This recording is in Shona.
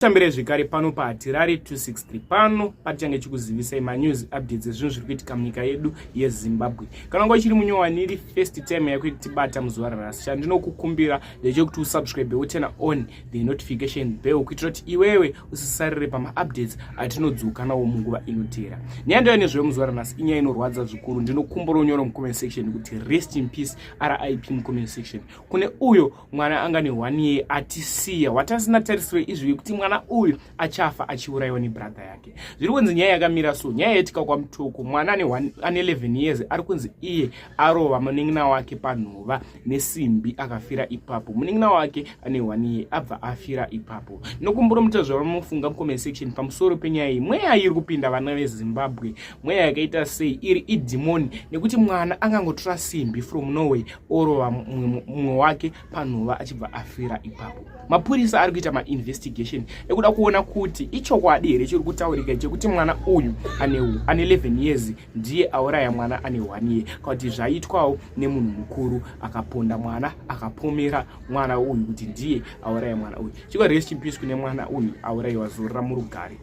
Tambire zvekare pano paHatirari 263 pano patichange chikuzivisai manews updates ezvinhu zviri kuitika munyika yedu yeZimbabwe. Kana wanga uchiri munyowani iri first time yako yekutibata muzuva ranhasi, chandinokukumbira ndechekuti usubscribe woturn on the notification bell kuitira kuti iwewe usisarire pamaupdates atinodzoka nawo munguva inoteera. Nyaya ndauya nezvayo muzuva ranhasi inyaya inorwadza zvikuru. Ndinokumbura unyore mucomment section kuti rest in peace, RIP mucomment section kune uyo mwana anga ne one year atisiya watasina tarisiro izvi yekuti mwana uyu achafa achiurayiwa nebrother yake. Zviri kunzi nyaya yakamira so, nyaya yaitika kwaMutoko, mwana ane 11 years ari kunzi iye arova munin'ina wake panhova nesimbi akafira ipapo. Munin'ina wake ane one year abva afira ipapo. Nokumbura muta zvavamufunga mucomment section pamusoro penyaya iyi. Mweya iri kupinda vana veZimbabwe, mweya yakaita sei iri idhimoni, nekuti mwana angangotora simbi from Norway orova mumwe wake panhova achibva afira ipapo. Mapurisa ari kuita mainvestigation ekuda kuona kuti ichokwadi here chiri kutaurika chekuti mwana uyu ane 11 years ndiye auraya mwana ane 1 year, kana kuti zvaitwawo nemunhu mukuru akaponda mwana, akapomera mwana uyu kuti ndiye auraya mwana uyu. Chikwa rest in peace kune mwana uyu aurayiwa, zorora murugare.